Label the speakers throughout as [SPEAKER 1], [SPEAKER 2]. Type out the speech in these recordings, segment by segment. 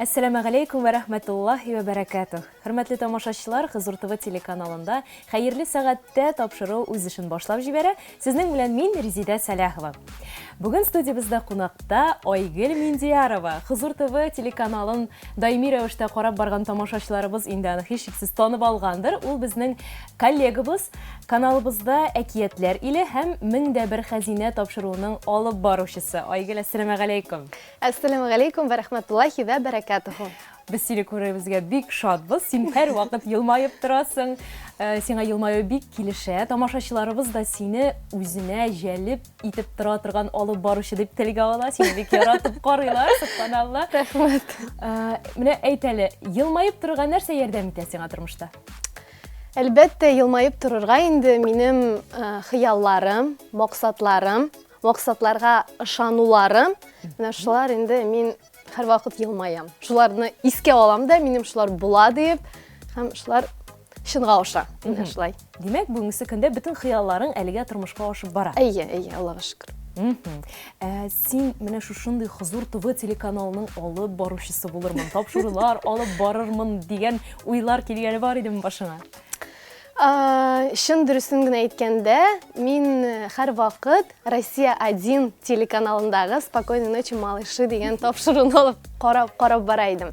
[SPEAKER 1] Әссәламәгаләйкүм вә рәхмәтуллаһи вә бәрәкәтүһ. Хөрмәтле тамашачылар, Хозур ТВ телеканалында Хәерле сәгатьтә тапшыру үз эшен башлап җибәрә. Сезнең белән мин Резидә Сәләхова. Бүген студиябездә кунакта Айгөл Миндиярова. Хозур ТВ телеканалын даими рәвештә карап барган тамашачыларыбыз инде аны һичшиксез танып алгандыр. Ул безнең коллегабыз, каналыбызда Әкиятләр иле һәм 1001 хәзинә тапшыруының алып баручысы. Айгөл, әссәламәгаләйкүм.
[SPEAKER 2] Әссәламегаләйкүм вә рәхмәтуллаһи вә бәрәкәтүһү.
[SPEAKER 1] Без сине күрүебезгә бик шатбыз. Син һәрвакыт елмаеп торасың. Э, сиңа елмаю бик килешә. Тамашачыларыбыз да сине үзенә җәлеп итеп тора торган алып баручы дип телгә ала. Сине бик яратып карыйлар, субханалла.
[SPEAKER 2] Рәхмәт.
[SPEAKER 1] Э, менә әйт әле, елмаеп торырга нәрсә ярдәм итә сиңа тормышта?
[SPEAKER 2] Әлбәттә, елмаеп торырга инде минем э, хыялларым, максатларым, максатларга ышануларым, менә шулар инде мин һәрвакыт елмаям. Шуларны искә алам да, минем шулар була диеп, һәм шулар чынга аша. Менә шулай.
[SPEAKER 1] Димәк, бүгенге көндә бөтен хыялларың әлегә тормышка ашып бара.
[SPEAKER 2] Әйе, әйе, Аллага шөкер.
[SPEAKER 1] Ә син менә шушындый Хозур ТВ телеканалының алып баручысы булырмын, тапшырулар алып барырмын дигән уйлар килгәне бар идеме башыңа?
[SPEAKER 2] Чын дөресен генә әйткәндә, мин э, һәрвакыт Россия 1 телеканалындагы Спокойной ночи, малыши дигән тапшыруны алып карап карап бара идем.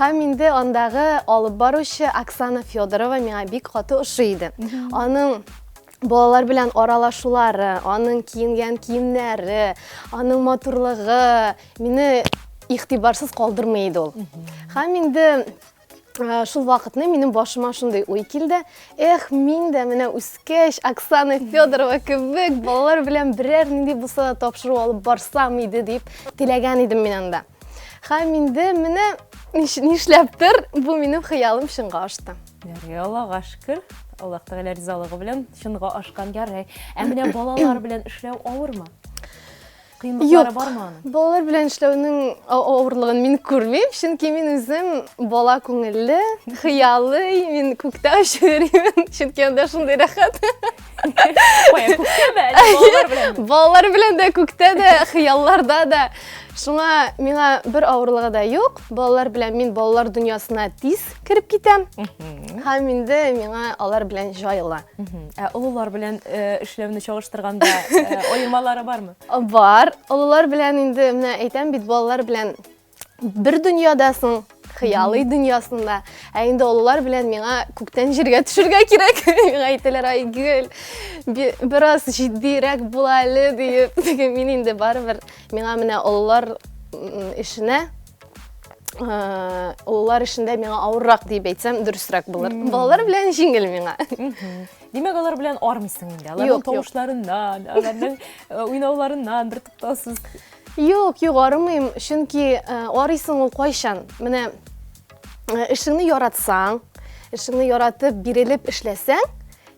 [SPEAKER 2] Һәм инде андагы алып баручы Оксана Федорова миңа бик каты ошый иде. Аның балалар белән аралашулары, аның киенгән киемнәре, аның матурлыгы мине игътибарсыз калдырмый иде ул. Һәм инде Э, шул вакытны минем башыма шундый уй килде. Эх, мин дә менә үскәч Оксана Федорова кебек балалар белән берәр нинди булса да тапшыру алып барсам иде дип теләгән идем мин анда. Һәм инде менә нишләптер бу минем хыялым чынга ашты.
[SPEAKER 1] Ярый, Аллага шөкер. Аллаһ Тәгалә ризалыгы белән чынга ашкан ярый. Ә менә балалар белән эшләү авырмы? Кыенлыклары бармы аның?
[SPEAKER 2] Балалар белән эшләүнең авырлыгын мин күрмим, чөнки мин үзем бала күңелле, хыялый, мин күктә очып йөрим, чөнки анда шундый рәхәт.
[SPEAKER 1] Кая, күктәме, әллә балалар беләнме?
[SPEAKER 2] Балалар белән дә, күктә дә, хыялларда да. Шуңа миңа бер авырлыгы да юк. Балалар белән мин балалар дөньясына тиз кереп китәм. Һәм инде миңа алар белән җайлы.
[SPEAKER 1] Ә олылар белән э, эшләүне чагыштырганда э, аермалары бармы?
[SPEAKER 2] Бар. Олылар белән инде менә әйтәм бит, балалар белән бер дөньядасың, хыялый дөньясында. Ә инде олылар белән миңа күктән җиргә төшергә кирәк. Миңа әйтәләр, Айгөл, бераз җитдирәк бул әле диеп. Мин инде барыбер миңа менә олылар эшенә Э, олылар эшендә миңа авыррак дип әйтсәм, дөресрәк булыр. Балалар белән җиңел миңа.
[SPEAKER 1] Димәк, алар белән армыйсың инде. Аларның тавышларыннан, аларның э, уйнауларыннан бер туктаусыз.
[SPEAKER 2] Юк, юк, арымыйм, чөнки э, арыйсың ул кайчан? Менә эшеңне яратсаң, эшеңне яратып, бирелеп эшләсәң,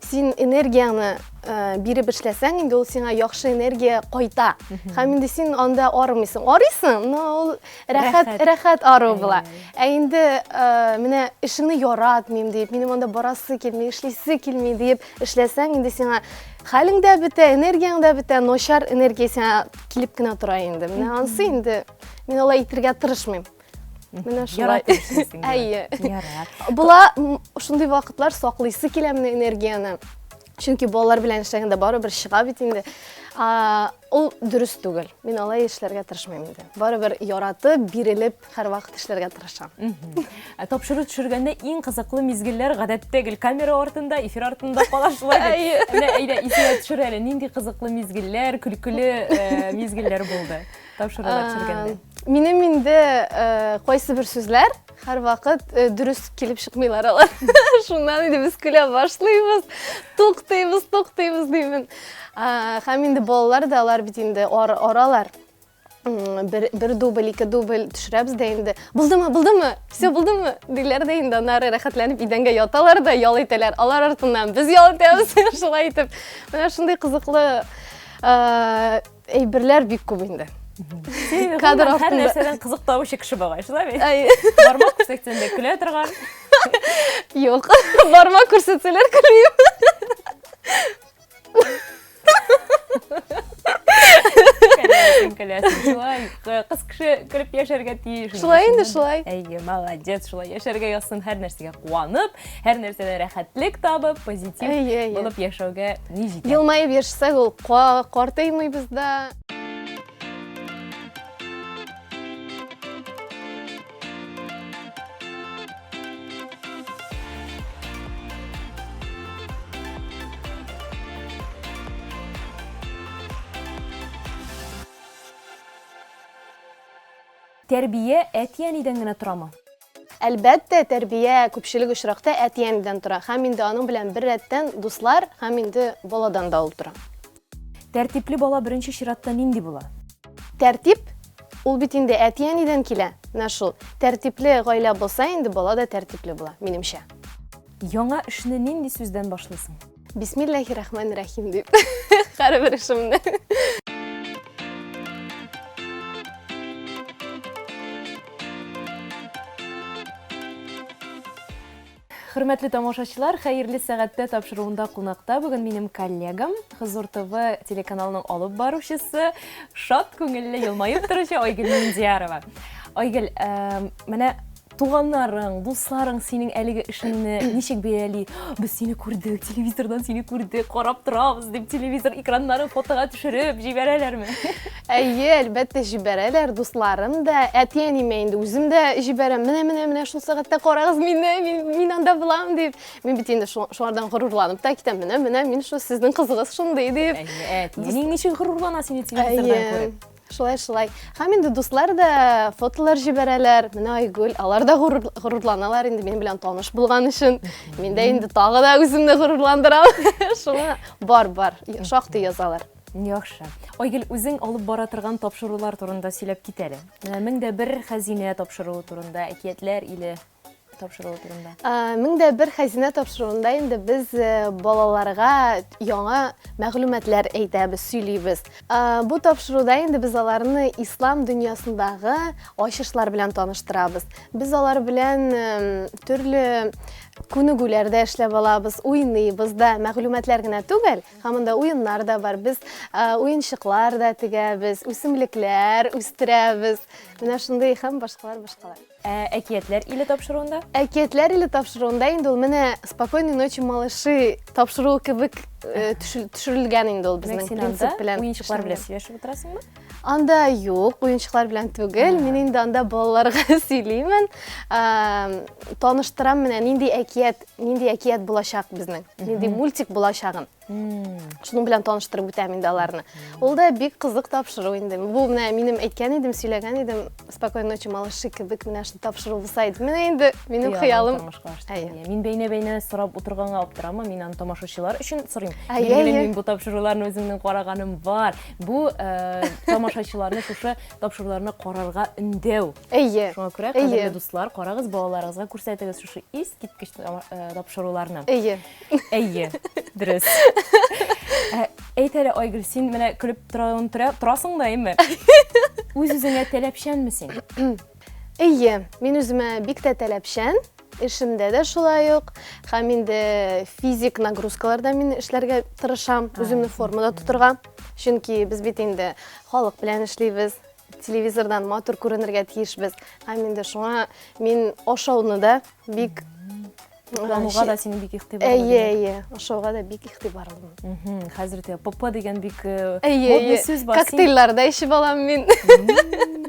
[SPEAKER 2] Син энергияңне э, биреп эшләсәң, инде ул сиңа яхшы энергия кайта. Һәм инде син анда арымыйсың. Арыйсың, но ул рәхәт, рәхәт ару була. Ә инде э, менә эшеңне яратмыйм дип, минем анда барасы килми, эшлисе килми диеп эшләсәң, инде сиңа хәлең дә бетә, энергияң дә бетә, начар энергия сиңа килеп кенә тора инде. Менә анысы инде мин алай итергә тырышмыйм. Менә шулай. Әйе.
[SPEAKER 1] Ярар.
[SPEAKER 2] Була шундый вакытлар саклыйсы килә менә энергияне. Чөнки балалар белән эшләгәндә барыбер чыга бит инде. Ул дөрес түгел. Мин алай эшләргә тырышмыйм инде. Барыбер яратып, бирелеп һәрвакыт эшләргә тырышам.
[SPEAKER 1] Ә тапшыру төшергәндә иң кызыклы мизгелләр гадәттә гел камера артында, эфир артында кала шулай бит. Менә әйдә исеңә төшер әле, нинди кызыклы мизгелләр, көлкеле э, мизгелләр булды тапшырулар төшергәндә?
[SPEAKER 2] Минем инде э, кайсы бер сүзләр һәрвакыт э, дөрес килеп чыкмыйлар алар. Шуннан инде без көлә башлыйбыз, туктыйбыз, туктыйбыз димен. Һәм инде балалар да алар бит инде ар, аралар. Бер, бер дубль, ике дубль төшерәбез дә инде. Булдымы, булдымы? Все булдымы? Диләр дә инде аннары рәхәтләнеп идәнгә яталар да ял итәләр. Алар артыннан без ял итәбез. Шулай итеп. Менә шундый кызыклы э, Әйберләр бик күп инде.
[SPEAKER 1] Син кадр артында. Һәр нәрсәдән кызык табучы кеше бугай, шулай бит?
[SPEAKER 2] Әй.
[SPEAKER 1] Бармак күрсәтсәң дә көлә торган.
[SPEAKER 2] Юк, бармак күрсәтсәләр көлмим.
[SPEAKER 1] көләсең. Шулай, кыз кеше көлеп яшәргә тиеш.
[SPEAKER 2] Шулай инде, шулай.
[SPEAKER 1] Әйе, молодец, шулай яшәргә язсын, һәр нәрсәгә куанып, һәр нәрсәдә рәхәтлек табып, позитив булып яшәүгә ни җитә.
[SPEAKER 2] Елмаеп яшәсәк, ул картаймыйбыз да.
[SPEAKER 1] Тәрбия әти-әнидән генә торамы?
[SPEAKER 2] Әлбәттә, тәрбия күпчелек очракта әти-әнидән тора һәм инде аның белән бер рәттән дуслар һәм инде баладан да ул тора.
[SPEAKER 1] Тәртипле бала беренче чиратта нинди була?
[SPEAKER 2] Тәртип ул бит инде әти-әнидән килә. Менә шул. Тәртипле гаилә булса, инде бала да тәртипле була, минемчә.
[SPEAKER 1] Яңа эшне нинди сүздән башлыйсың?
[SPEAKER 2] Бисмиллахи рахмани рахим дип. Һәрбер эшемне.
[SPEAKER 1] Хөрмәтле тамашачылар, хәерле сәгатьтә тапшыруында кунакта бүген минем коллегам, Хозур ТВ телеканалының алып баручысы, шат күңелле елмаеп торучы Айгөл Миндиярова. Айгөл, менә туганнарың, дусларың синең әлеге эшеңне ничек бәяли? Без сине күрдек, телевизордан сине күрдек, карап торабыз дип телевизор экраннарын фотога төшереп җибәрәләрме?
[SPEAKER 2] Әйе, әлбәттә җибәрәләр, дусларым да, әти-әниемә инде үзем дә җибәрәм. Менә, менә, менә шул сәгатьтә карагыз мине, мин, мин анда булам дип. Мин бит инде шуңардан горурланып та китәм. Менә, менә мин шул сезнең кызыгыз шундый дип.
[SPEAKER 1] Әйе, әти-әниең ничек горурлана сине телевизордан күреп?
[SPEAKER 2] Шулай, шулай. Һәм инде дуслар да фотолар җибәрәләр. Менә Айгөл, алар да горурланалар инде минем белән таныш булган өчен. Мин дә инде тагы да үземне горурландырам. Шуңа бар, бар, шактый язалар.
[SPEAKER 1] Яхшы. Айгөл, үзең алып бара торган тапшырулар турында сөйләп кит әле. Менә 1001 хәзинә тапшыруы турында, әкиятләр иле тапшыруы турында.
[SPEAKER 2] 1001 хәзинә тапшыруында инде без э, балаларга яңа мәгълүматлар әйтәбез, сөйлибез. Бу тапшыруда инде без аларны ислам дөньясындагы ачышлар белән таныштырабыз. Без алар белән төрле күнегүләр дә эшләп алабыз, уйныйбыз да, мәгълүматлар генә түгел, Һәм монда уеннар да бар. Без уенчыклар да тегәбез, үсемлекләр үстерәбез. Менә шундый һәм башкалар, башкалар.
[SPEAKER 1] Ә әкиятләр иле тапшыруында?
[SPEAKER 2] Әкиятләр иле тапшыруында инде ул менә Спокойной ночи, малыши тапшыруы кебек э, төшерелгән инде ул безнең
[SPEAKER 1] принцип белән. Уенчыклар белән сөйләшеп утырасыңмы?
[SPEAKER 2] Анда юк, уенчыклар белән түгел. Мин инде анда балаларга сөйлимен. Таныштырам менә нинди әкият, нинди әкият булачак безнең, нинди мультик булачагын. Шуның белән таныштырып үтәм инде аларны. Ул да бик кызык тапшыру инде. Бу менә минем әйткән идем, сөйләгән идем, Спокойной ночи, малыши кебек менә шул тапшыру булса иде. Менә инде минем хыялым.
[SPEAKER 1] Мин бәйнә-бәйнә сорап утырганга аптырама, мин аны тамашачылар өчен сорыйм. Билгеле, мин бу тапшыруларны үземнең караганым бар. Бу э, тамашачыларны шушы тапшыруларны карарга өндәү.
[SPEAKER 2] Әйе.
[SPEAKER 1] Шуңа күрә, кадерле дуслар, карагыз, балаларыгызга күрсәтегез шушы искиткеч э, тапшыруларны.
[SPEAKER 2] Әйе.
[SPEAKER 1] Әйе, дөрес. Ә, әйт әле, Айгөл, син менә көлеп торауын торасың да, әйме? Үз-үзеңә таләпчәнме син?
[SPEAKER 2] Әйе, мин үземә бик тә таләпчән. Эшемдә дә шулай ук. Һәм инде физик нагрузкаларда мин эшләргә тырышам, үземне формада тотырга. Чөнки без бит инде халык белән эшлибез, телевизордан матур күренергә тиешбез. Һәм инде шуңа мин ашауны да бик
[SPEAKER 1] Туклануга да синең бик игътибарлы.
[SPEAKER 2] Әйе, әйе, ашауга да бик игътибарлымын.
[SPEAKER 1] Хәзер те ПП дигән бик э, модный сүз
[SPEAKER 2] бар. Коктейльләр дә эчеп алам мин.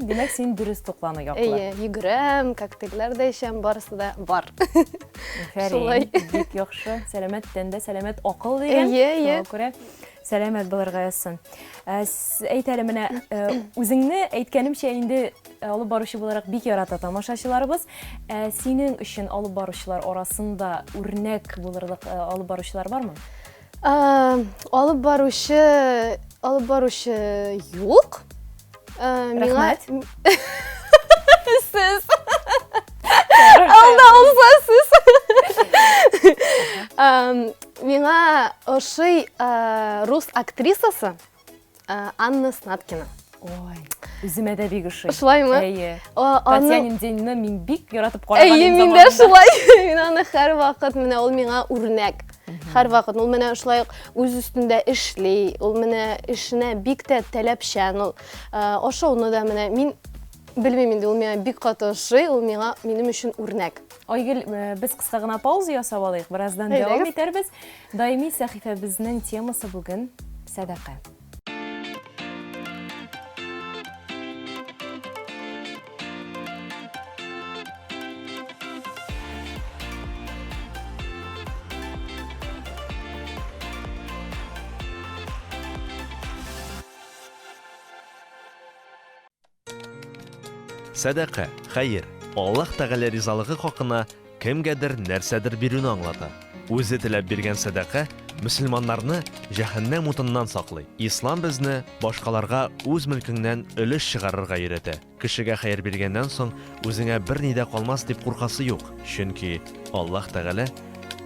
[SPEAKER 1] Димәк, син дөрес туклану яклы.
[SPEAKER 2] Әйе, йөгерәм, коктейльләр дә эчәм, барысы да бар.
[SPEAKER 1] Шулай. Бик яхшы. Сәламәт тәндә сәламәт акыл дигән.
[SPEAKER 2] Әйе, әйе.
[SPEAKER 1] Шуңа күрә сәламәт булырга язсын. Ә, әйт әле менә э, үзеңне әйткәнемчә инде э, алып баручы буларак бик ярата тамашачыларыбыз. Ә синең өчен алып баручылар арасында үрнәк булырлык э, алып баручылар бармы?
[SPEAKER 2] Алып баручы, алып баручы юк.
[SPEAKER 1] Миңа
[SPEAKER 2] Сез. Алда булса сез. Миңа ошый рус актрисасы Анна Снаткина.
[SPEAKER 1] Ой, үземә дә бик ошый.
[SPEAKER 2] Шулаймы?
[SPEAKER 1] Әйе. Татьянин деньны мин бик яратып караган
[SPEAKER 2] Әйе, мин дә шулай. Мин аны һәрвакыт, менә ул миңа үрнәк. Һәрвакыт ул менә шулай ук үз өстендә эшли, ул менә эшенә бик тә таләпчән ул. Э, ашауны да менә мин белмим инде, ул миңа бик каты ошый, ул миңа минем өчен үрнәк.
[SPEAKER 1] Айгөл, э, без кыска гына пауза ясап алыйк, бераздан дәвам итәрбез. Даими сәхифәбезнең темасы бүген сәдака.
[SPEAKER 3] Сәдака, хәер, Аллаһ Тәгалә ризалыгы хакына кемгәдер нәрсәдер бирүне аңлата. Үзе теләп биргән сәдака мөселманнарны җәһәннәм утыннан саклый. Ислам безне башкаларга үз мөлкеңнән өлеш чыгарырга өйрәтә. Кешегә хәер биргәннән соң үзеңә берни дә калмас дип куркасы юк, чөнки Аллаһ Тәгалә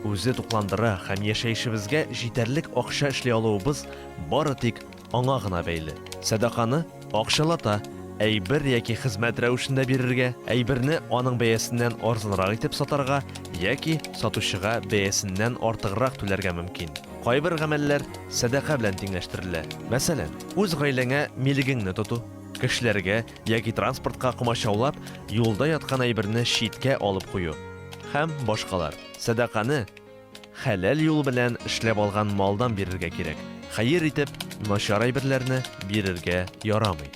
[SPEAKER 3] үзе тукландыра һәм яшәешебезгә җитәрлек акча эшли алуыбыз бары тик Аңа гына бәйле. Сәдаканы акчалата, әйбер яки хезмәт рәвешендә бирергә, әйберне аның бәясеннән арзанрак итеп сатарга яки сатучыга бәясеннән артыграк түләргә мөмкин. Кайбер гамәлләр сәдака белән тиңләштерелә. Мәсәлән, үз гаиләңә милегеңне тоту, кешеләргә яки транспортка комачаулап, юлда яткан әйберне читкә алып кую һәм башкалар. Сәдаканы хәләл юл белән эшләп алган малдан бирергә кирәк. Хәер итеп, начар әйберләрне бирергә ярамый.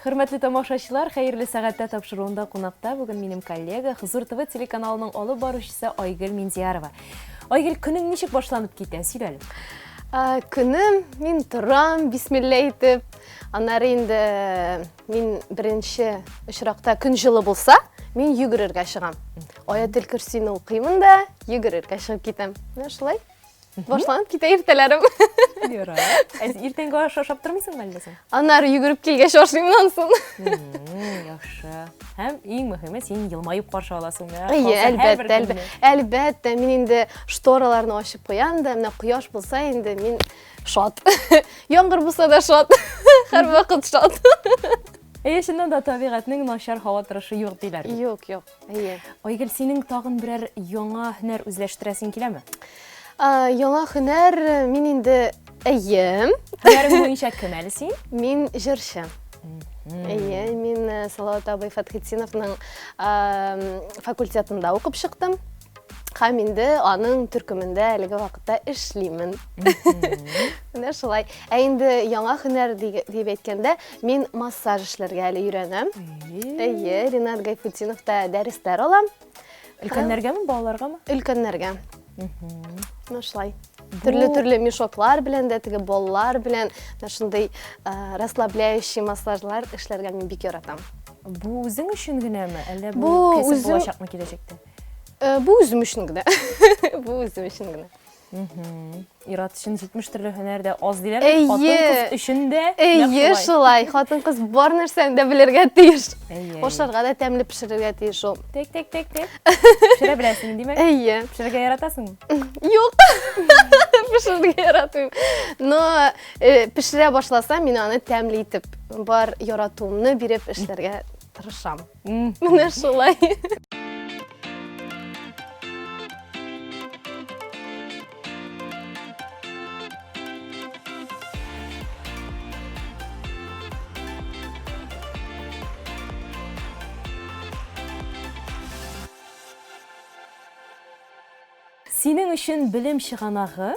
[SPEAKER 1] Хөрмәтле тамашачылар, хәерле сәгатьтә тапшыруында кунакта бүген минем коллега, Хозур ТВ телеканалының алып баручысы Айгөл Миндиярова. Айгөл, көнең ничек башланып китә? Сөйлә әле.
[SPEAKER 2] Көнем мин торам, бисмилла әйтеп. Аннары инде Мин беренче очракта көн җылы булса, мин йөгерергә чыгам. Аятел Көрсине укыймын да, йөгерергә чыгып китәм. Менә шулай. Башланып китә иртәләрем.
[SPEAKER 1] Ярар. Ә иртәнге аш ашап тормыйсыңмы әллә син?
[SPEAKER 2] Аннары йөгереп килгәч ашыймнан соң.
[SPEAKER 1] Яхшы. Һәм иң мөһиме, син елмаеп каршы аласың.
[SPEAKER 2] Әйе, әлбәттә, әлбәттә. Әлбәттә, мин инде штораларны ачып куям да, менә кояш булса инде мин Шат. Яңгыр булса да шат. Һәрвакыт шат.
[SPEAKER 1] Әйе, чыннан да табигатьнең начар һава торышы юк диләр.
[SPEAKER 2] Юк, юк. Әйе.
[SPEAKER 1] Айгөл, синең тагын берәр яңа һөнәр үзләштерәсең киләме?
[SPEAKER 2] Яңа һөнәр э, мин инде әйе.
[SPEAKER 1] Һөнәрең буенча кем әле син?
[SPEAKER 2] Мин җырчы. Әйе, мин э, Салават абый Фәтхетдиновның факультетында укып чыктым. Һәм инде аның төркемендә әлеге вакытта эшлимен. Менә шулай. Ә инде яңа һөнәр дип әйткәндә, мин массаж эшләргә әле өйрәнәм. Әйе, Ринат Гайфутдиновта дәресләр алам.
[SPEAKER 1] Өлкәннәргәме, балаларгамы?
[SPEAKER 2] Өлкәннәргә. Менә шулай. Төрле-төрле мешоклар белән дә, теге баллар белән, менә шундый расслабляющий массажлар эшләргә мин бик яратам.
[SPEAKER 1] Бу үзең өчен генәме, әллә бу кәсеп булачакмы киләчәктә?
[SPEAKER 2] Э, бу үзем өчен генә. Бу үзем өчен генә.
[SPEAKER 1] Ир-ат өчен 70 төрле һөнәр дә аз диләр. Хатын-кыз өчен дә
[SPEAKER 2] Әйе, шулай. Хатын-кыз бар нәрсәне дә белергә тиеш. Ашарга да тәмле пешерергә тиеш ул.
[SPEAKER 1] Тек, тек, тек, тек. Пешерә беләсең, димәк?
[SPEAKER 2] Әйе.
[SPEAKER 1] Пешерергә яратасыңмы?
[SPEAKER 2] Юк. Пешерергә яратмыйм. Но э, пешерә башласам, мин аны тәмле итеп, бар яратуымны биреп эшләргә тырышам. Менә шулай.
[SPEAKER 1] Синең өчен белем чыганагы?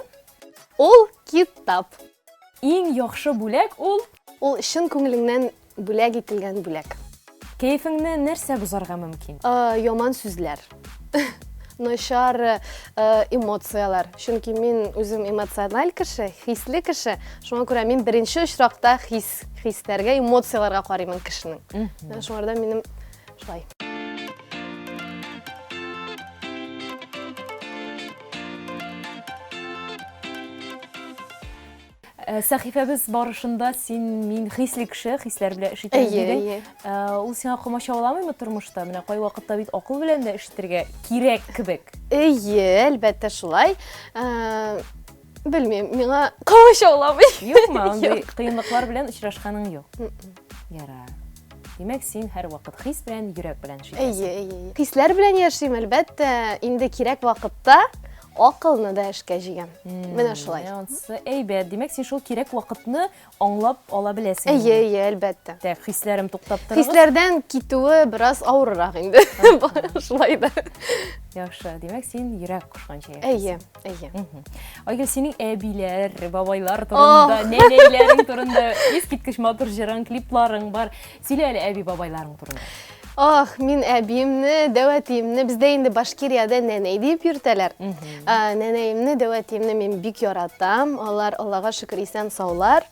[SPEAKER 2] Ул китап.
[SPEAKER 1] Иң яхшы бүләк ул?
[SPEAKER 2] Ул чын күңелеңнән Бүләк ителгән бүләк.
[SPEAKER 1] Кәефеңне нәрсә бозарга мөмкин?
[SPEAKER 2] Яман сүзләр. Начар эмоцияләр. Чөнки мин үзем эмоциональ кеше, хисле кеше. Шуңа күрә мин беренче очракта хис, хисләргә, эмоцияләргә карыймын кешенең. Шуңарда минем шулай.
[SPEAKER 1] Э, сәхифәбез барышында син мин хисле кеше, хисләр белән эш итәм дидең. Э, ул сиңа комачауламыймы тормышта? Менә кайвакытта бит акыл белән дә эш итәргә кирәк кебек.
[SPEAKER 2] Әйе, әлбәттә шулай. Э, белмим, миңа комачауламый.
[SPEAKER 1] Юкмы? Андый кыенлыклар белән очрашканың юк. Ярар. Димәк, син һәрвакыт хис белән, йөрәк белән эш
[SPEAKER 2] итәсең. Әйе, әйе. Хисләр белән яшим, әлбәттә, инде кирәк вакытта акылны да эшкә җигәм. Менә шулай.
[SPEAKER 1] Ансы әйбәт. Димәк, син шул кирәк вакытны аңлап ала беләсең.
[SPEAKER 2] Әйе, әйе, әлбәттә.
[SPEAKER 1] Так, хисләрем туктап торыгыз.
[SPEAKER 2] Хисләрдән китүе бераз авыррак инде. Шулай да.
[SPEAKER 1] Яхшы. Димәк, син йөрәк кушканча
[SPEAKER 2] яшисең. Әйе, әйе.
[SPEAKER 1] Айгөл, синең әбиләр, бабайлар турында, нәнәйләрең турында искиткеч матур җырың, клипларың бар. Сөйлә әле әби бабайларың турында.
[SPEAKER 2] Ах, мин әбиемне, дәү әтиемне, бездә инде Башкириядә нәнәй дип йөртәләр. Нәнәемне, дәү әтиемне мин бик яратам. Алар, Аллага шөкер, исән саулар.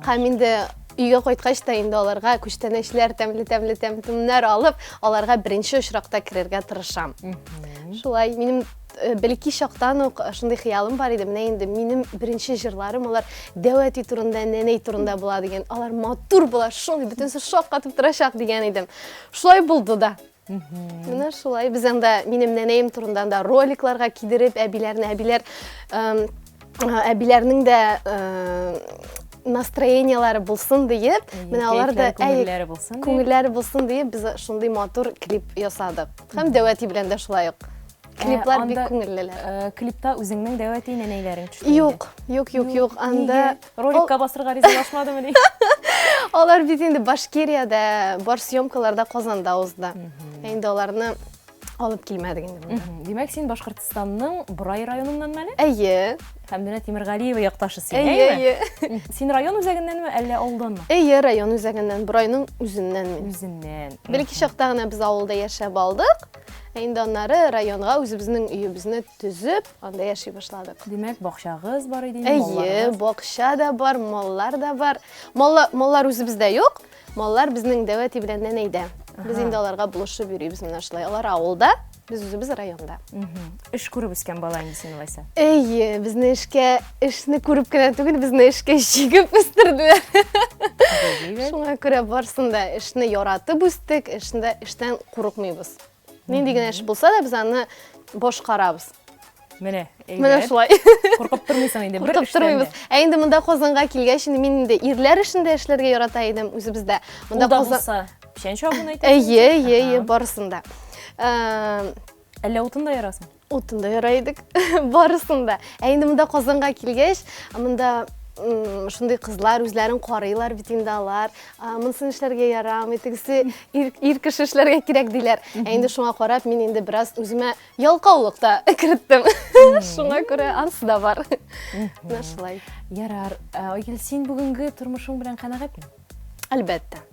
[SPEAKER 2] Һәм инде өйгә кайткач та инде аларга күчтәнәчләр, тәмле-тәмле тәм-томнар алып, аларга беренче очракта керергә тырышам. Шулай, минем Э, бәләкәй чактан ук шундый хыялым бар иде. Менә инде минем беренче җырларым алар дәү әти турында, нәнәй турында була дигән. Алар матур була, шундый бөтенесе шаккатып торачак дигән идем. Шулай булды да. Менә шулай без анда минем нәнәем турында анда роликларга кидереп әбиләрне, әбиләр әбиләрнең дә настроениеләре булсын диеп, менә алар да
[SPEAKER 1] күңелләре булсын.
[SPEAKER 2] Күңелләре булсын диеп без шундый матур клип ясадык. Һәм дәү әти белән дә шулай ук. Э, Клиплар бик күңеллеләр.
[SPEAKER 1] Э, клипта үзеңнең дәү әти нәнәйләрең төште.
[SPEAKER 2] Юк, юк, юк, юк. Анда
[SPEAKER 1] роликка басырга ризалашмадымы ни?
[SPEAKER 2] Алар бит инде Башкириядә, бар съемкаларда Казанда узды. Ә инде аларны алып килмәдек инде монда.
[SPEAKER 1] Димәк, син Башкортстанның Борай районыннан әле?
[SPEAKER 2] Әйе.
[SPEAKER 1] Хәмдүнә Тимергалиева якташы син,
[SPEAKER 2] әйеме? Әйе.
[SPEAKER 1] Син район үзәгеннәнме, әллә авылданмы?
[SPEAKER 2] Әйе, район үзәгеннән, Борайның үзеннән мин.
[SPEAKER 1] Үзеннән.
[SPEAKER 2] Бәлки чакта гына без авылда яшәп алдык. Ә инде аннары районга үзебезнең өебезне төзеп, анда яши башладык.
[SPEAKER 1] Димәк, бакчагыз бар иде инде,
[SPEAKER 2] Әйе,
[SPEAKER 1] малларыгыз.
[SPEAKER 2] бакча да бар, маллар да бар. Малла, маллар үзебездә юк, маллар безнең дәү әти белән нәнәйдә. Без инде аларга булышып йөрибез менә шулай. Алар авылда, без үзебез районда.
[SPEAKER 1] Эш күреп үскән бала инде син алайса.
[SPEAKER 2] Әйе, безне эшкә, эшне күреп кенә түгел, безне эшкә җигеп үстерделәр. Шуңа күрә барсын да эшне яратып үстек, эшне эштән курыкмыйбыз. Нинди генә эш булса да, без аны башкарабыз.
[SPEAKER 1] Менә,
[SPEAKER 2] әйбәт. Менә шулай.
[SPEAKER 1] Куркып тормыйсың инде,
[SPEAKER 2] бер Куркып тормыйбыз. Ә инде монда Казанга килгәч, инде мин инде ирләр эшен дә эшләргә ярата идем үзебездә.
[SPEAKER 1] Монда Казан булса, печән чабуны
[SPEAKER 2] әйтәсең. Әйе, әйе, әйе, барысын да.
[SPEAKER 1] Әллә утын да ярасың?
[SPEAKER 2] Утын да яра идек, барысын да. Ә инде монда Казанга килгәч, монда шундый кызлар үзләрен карыйлар бит инде алар. Монысын эшләргә ярамый, тегесе ир, ир кеше эшләргә кирәк диләр. Ә инде шуңа карап, мин инде бераз үземә ялкаулык та керттем. Шуңа күрә ансы да бар. Менә шулай.
[SPEAKER 1] Ярар. Айгөл, син бүгенге тормышың белән канәгатьме?
[SPEAKER 2] Әлбәттә.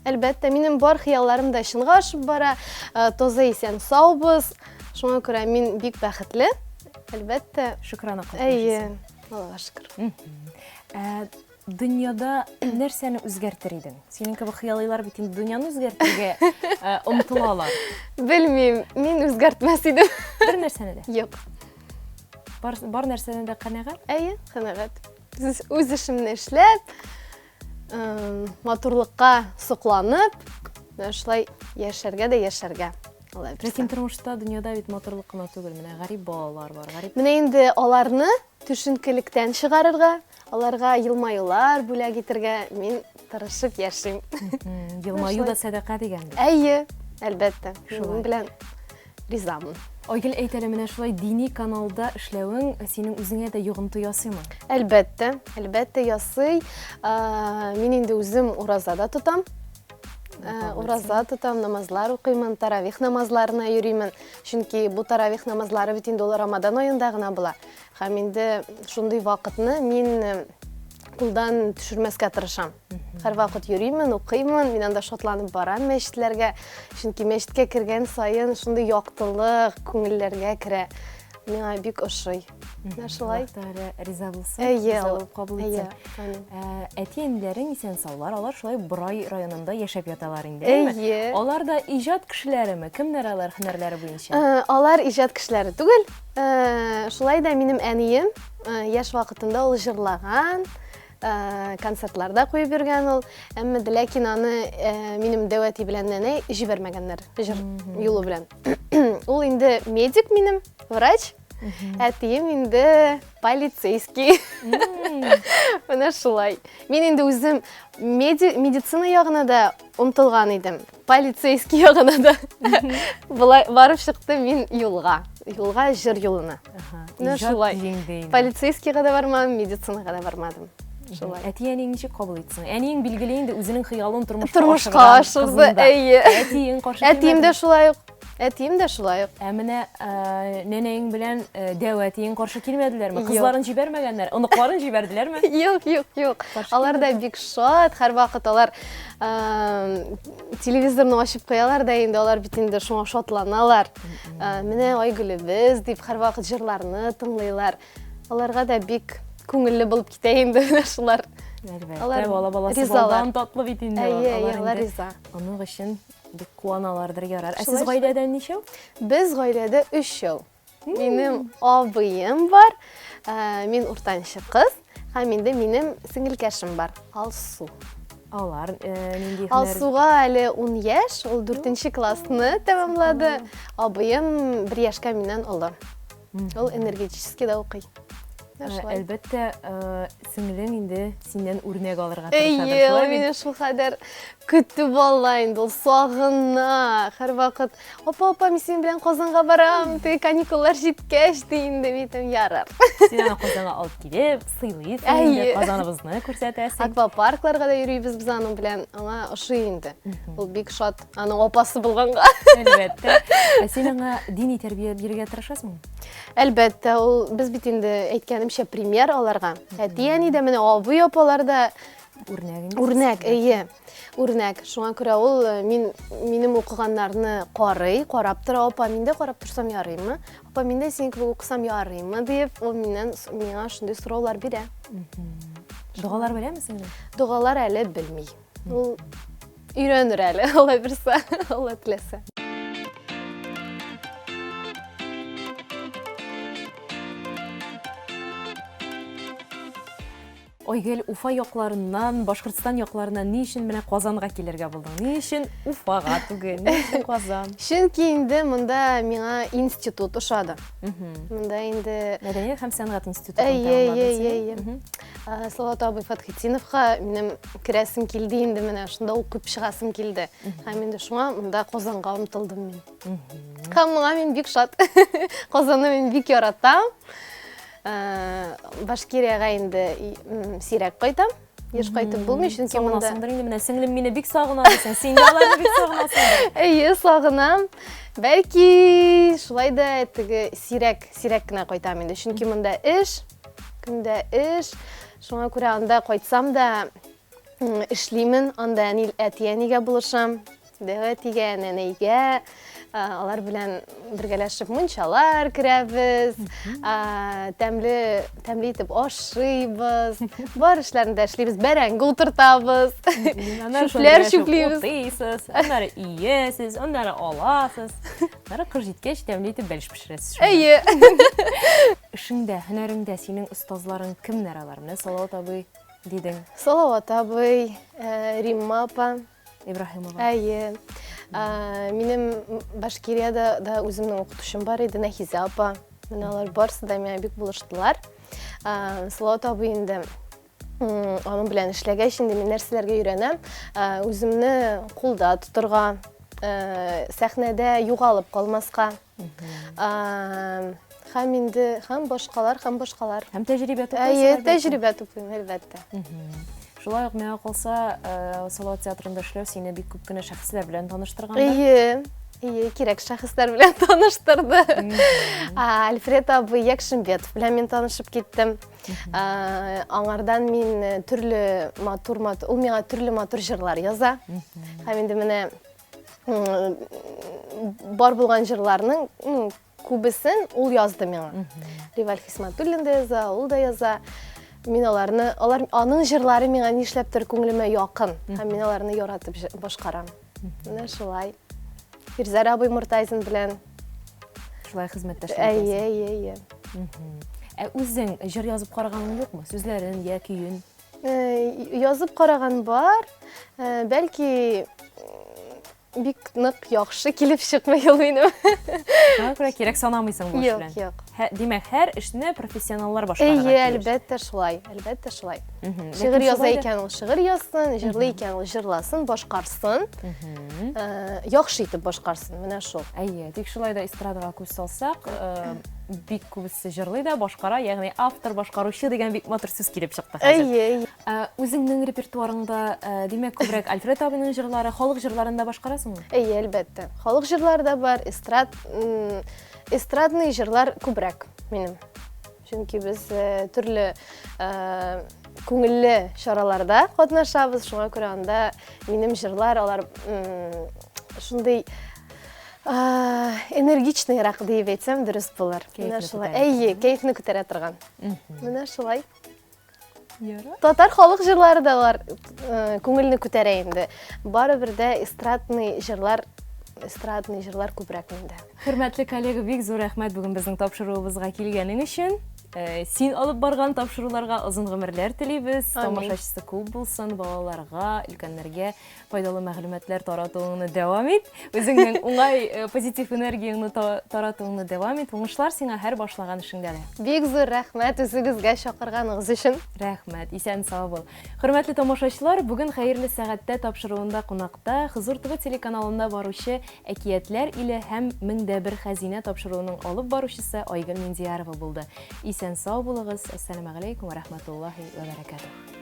[SPEAKER 2] Әлбәттә, минем бар хыялларым да чынга ашып бара. Э, таза исән саубыз. Шуңа күрә мин бик бәхетле. Әлбәттә.
[SPEAKER 1] Шөкрана
[SPEAKER 2] кылып Әйе, Аллага шөкер.
[SPEAKER 1] Ә, дөньяда нәрсәне үзгәртер идең? Синең кебек хыялыйлар бит инде дөньяны үзгәртергә э, омтылалар.
[SPEAKER 2] Белмим, мин үзгәртмәс идем.
[SPEAKER 1] Бер нәрсәне дә?
[SPEAKER 2] Юк.
[SPEAKER 1] Бар, бар нәрсәдән дә канәгать?
[SPEAKER 2] Әйе, канәгать. Үз эшемне эшләп, матурлыкка сокланып, менә шулай яшәргә дә яшәргә.
[SPEAKER 1] Алай бирсә. Ләкин тормышта, дөньяда бит матурлык кына түгел, менә гарип балалар бар, гарип.
[SPEAKER 2] Менә инде аларны төшенкелектән чыгарырга, аларга елмаюлар бүләк итергә мин тырышып яшим.
[SPEAKER 1] Елмаю да сәдака дигән бит.
[SPEAKER 2] Әйе, әлбәттә. Шуның белән ризамын.
[SPEAKER 1] Айгөл, әйт әле, менә шулай дини каналда эшләвең синең үзеңә дә йогынты ясыймы?
[SPEAKER 2] Әлбәттә, әлбәттә ясый. Мин инде үзем ураза да тотам. Ураза тотам, намазлар укыймын, таравих намазларына йөримен. Чөнки бу таравих намазлары бит инде ул Рамадан аенда гына була. Һәм инде шундый вакытны мин кулдан төшермәскә тырышам. Һәрвакыт йөримен, укыймын, мин анда шатланып барам мәчетләргә. Чөнки мәчеткә кергән саен шундый яктылык күңелләргә керә. Миңа бик ошый. Менә шулай.
[SPEAKER 1] Аллаһ Тәгалә риза булсын,
[SPEAKER 2] Әйе,
[SPEAKER 1] риза булып кабул
[SPEAKER 2] әйе,
[SPEAKER 1] итсен.
[SPEAKER 2] амин.
[SPEAKER 1] Ә, Әти-әниләрең исән-саулар, алар шулай Борай районында яшәп яталар инде, әйеме?
[SPEAKER 2] Әйе.
[SPEAKER 1] Алар да иҗат кешеләреме? Кемнәр алар һөнәрләре буенча?
[SPEAKER 2] Э, Алар иҗат кешеләре түгел. Э, Шулай да минем әнием э, яшь вакытында ул җырлаган. Концертларда куеп йөргән ул. Әмма дә ләкин аны минем дәү әти белән нәнәй җибәрмәгәннәр җыр юлы белән. Ул инде медик минем, врач. Әтием инде полицейский. Менә шулай. Мин инде үзем меди медицина ягына да омтылган идем. Полицейский ягына да. Болай барып чыкты мин юлга. Юлга, җыр юлына. Менә шулай. Полицейскийга да бармадым, медицинага да бармадым.
[SPEAKER 1] Шулай. Әти-әниең ничек кабул итте соң? Әниең билгеле инде үзенең хыялын тормышка
[SPEAKER 2] Тормышка ашырды, әйе.
[SPEAKER 1] Әтиең каршы
[SPEAKER 2] Әтием дә шулай ук. Әтием дә шулай ук.
[SPEAKER 1] Ә менә нәнәең белән дәү әтиең каршы килмәделәрме? Кызларын җибәрмәгәннәр, оныкларын җибәрделәрме?
[SPEAKER 2] Юк, юк, юк. Алар да бик шат, һәрвакыт алар телевизорны ачып куялар да инде, алар бит инде шуңа шатланалар. Менә Айгөлебез дип һәрвакыт җырларны тыңлыйлар. Аларга да бик күңелле булып китә инде менә шулар.
[SPEAKER 1] Әлбәттә, алар бала баласы балдан татлы бит инде.
[SPEAKER 2] Әйе, алар риза.
[SPEAKER 1] Онык өчен Бик куаналардыр, ярар. Ә сез гаиләдә ничәү?
[SPEAKER 2] Без гаиләдә өчәү. Минем абыем бар, мин уртанчы кыз, һәм инде минем сеңелкәшем бар, Алсу.
[SPEAKER 1] Алар нинди
[SPEAKER 2] һөнәр? Алсуга әле 10 яшь, ул 4 классны тәмамлады. Абыем бер яшькә миннән олы. Ул энергетическийда укый.
[SPEAKER 1] Әлбәттә, сеңлең инде синнән үрнәк алырга тырышадыр.
[SPEAKER 2] Әйе, ул мине шулкадәр көтеп ала инде, ул сагына. Һәрвакыт, апа, апа, мин синең белән Казанга барам, теге каникуллар җиткәч, ди инде, мин әйтәм, ярар.
[SPEAKER 1] Син аны Казанга алып килеп, сыйлыйсың инде, Казаныбызны күрсәтәсең.
[SPEAKER 2] Аквапаркларга да йөрибез без аның белән, аңа ошый инде. Ул бик шат. Аның апасы булганга.
[SPEAKER 1] Әлбәттә. Ә син аңа дини тәрбия бирергә тырышасыңмы?
[SPEAKER 2] Әлбәттә, ул без бит инде әйткәнемчә пример аларга. Әти-әни дә менә абый апалар да
[SPEAKER 1] үрнәк.
[SPEAKER 2] Үрнәк, әйе. Үрнәк. Шуңа күрә ул э, мин минем укыганнарны карый, карап тора, апа, мин дә карап торсам ярыймы? Апа, мин дә синең кебек укысам ярыймы? дип, ул миннән миңа шундый сораулар бирә.
[SPEAKER 1] Догалар беләме сеңлең?
[SPEAKER 2] Догалар әле белми. Ул өйрәнер әле, Алла бирсә, Алла теләсә.
[SPEAKER 1] Айгөл, Уфа якларыннан, Башкортстан якларыннан ни өчен менә Казанга килергә булдың? Ни өчен Уфага түгел? Ни өчен Казан?
[SPEAKER 2] Чөнки инде монда миңа институт ошады. Монда инде
[SPEAKER 1] Мәдәният һәм сәнгать институтын
[SPEAKER 2] Әйе, әйе, әйе. Салават абый Фатхетдиновка минем керәсем килде инде менә шунда укып чыгасым килде. Һәм инде шуңа монда Казанга омтылдым мин. Һәм моңа мин бик шат. Казанны мин бик яратам. Башкириягә инде сирәк кайтам. Еш кайтып булмый, чөнки
[SPEAKER 1] монда... Сагынасыңдыр инде менә сеңлем мине бик сагына дисең. Син дә аларны бик сагынасың.
[SPEAKER 2] Әйе, сагынам. Бәлки шулай да теге сирәк, сирәк кенә кайтам инде. Чөнки монда эш, Көндә эш, шуңа күрә анда кайтсам да эшлимен, анда әни, әти-әнигә булышам, дәү әтигә, нәнәйгә, алар белән бергәләшеп мунчалар керәбез, тәмле, тәмле итеп ашыйбыз, бар эшләрне дә эшлибез, бәрәңге утыртабыз, чүпләр чүплибез.
[SPEAKER 1] Утыйсыз, аннары иясез, аннары аласыз. Аннары кыш җиткәч, тәмле итеп бәлеш пешерәсез.
[SPEAKER 2] Әйе.
[SPEAKER 1] Эшеңдә, һөнәреңдә синең остазларың кемнәр алар? Менә Салават абый дидең.
[SPEAKER 2] Салават абый, э, Римма апа.
[SPEAKER 1] Ибраһимова.
[SPEAKER 2] Әйе. Э, минем Башкириядә да үземнең укытучым бар иде, Нәхизә апа. Менә алар барысы да миңа бик булыштылар. Э, Салават абый инде аның белән эшләгәч инде мин нәрсәләргә өйрәнәм үземне кулда тотырга сәхнәдә югалып калмаска һәм инде һәм башкалар һәм башкалар
[SPEAKER 1] һәм тәҗрибә туплыйсың
[SPEAKER 2] әйе тәҗрибә туплыйм әлбәттә
[SPEAKER 1] шулай ук миңа калса салават театрында эшләү сине бик күп кенә шәхесләр белән таныштырган
[SPEAKER 2] әйе Ие, кирәк шәхесләр белән таныштырды. Альфред абый Якшимбетов белән мин танышып киттем. Аңардан мин э, төрле матур матур, ул миңа төрле матур җырлар яза. Һәм инде менә бар булган җырларның ну, күбесен ул язды миңа. Риваль Хисматуллин да яза, ул да яза. Мин аларны, алар аның җырлары миңа нишләптер күңелемә якын һәм мин аларны яратып башкарам. Менә шулай. Фирзәр абый Мортазин белән
[SPEAKER 1] шулай хезмәттәшлек
[SPEAKER 2] итәсең. Әйе, әйе, әйе.
[SPEAKER 1] Ә үзең җыр язып караганың юкмы? Сүзләрен я көен?
[SPEAKER 2] Язып караган бар. Бәлки бик нык яхшы килеп чыкмый ул минем.
[SPEAKER 1] Шуңа күрә кирәк санамыйсың бу эш белән.
[SPEAKER 2] Юк, юк.
[SPEAKER 1] Димәк, һәр эшне профессионаллар башкарырга
[SPEAKER 2] Әйе, әлбәттә шулай, әлбәттә шулай. Шигырь яза икән ул шигырь язсын, җырлый икән ул җырласын, башкарсын. Яхшы итеп башкарсын, менә шул.
[SPEAKER 1] Әйе, тик шулай да эстрадага күз салсак, бик күбесе җырлый да башкара, ягъни автор, башкаручы дигән бик матур сүз килеп чыкты хәзер.
[SPEAKER 2] Әйе.
[SPEAKER 1] Үзеңнең репертуарыңда, димәк, күбрәк Альфред абыйның җырлары, халык җырларын да башкарасыңмы?
[SPEAKER 2] Әйе, әлбәттә. Халык җырлары да бар, эстрад, эстрадный җырлар күбрәк минем. Чөнки без төрле күңелле чараларда катнашабыз, шуңа күрә анда минем җырлар алар шундый энергичныйрак диеп әйтсәм дөрес булыр. Менә шулай. Әйе, кәефне күтәрә торган. Менә шулай. Татар халык җырлары да бар, э, күңелне күтәрә инде. Барыбер дә эстрадный җырлар, эстрадный җырлар күбрәк миндә.
[SPEAKER 1] Хөрмәтле коллега, бик зур рәхмәт бүген безнең тапшыруыбызга килгәнең өчен. Э, син алып барган тапшыруларга озын гомерләр телибез. Тамашачысы күп булсын, балаларга, өлкәннәргә файдалы мәгълүматлар таратуыңны дәвам ит. Үзеңнең уңай э, позитив энергияңне таратуыңны дәвам ит. Уңышлар сиңа һәр башлаган эшеңдә дә.
[SPEAKER 2] Бик зур рәхмәт үзегезгә чакырганыгыз өчен.
[SPEAKER 1] Рәхмәт, исән сау бул. Хөрмәтле тамашачылар, бүген Хәерле сәгатьтә тапшыруында кунакта Хозур ТВ телеканалында баручы Әкиятләр иле һәм 1001 хәзинә тапшыруының алып баручысы Айгөл Миндиярова булды. Исән сау булыгыз. Әссәламәгаләйкүм вә рәхмәтуллаһи вә бәрәкәтүһ.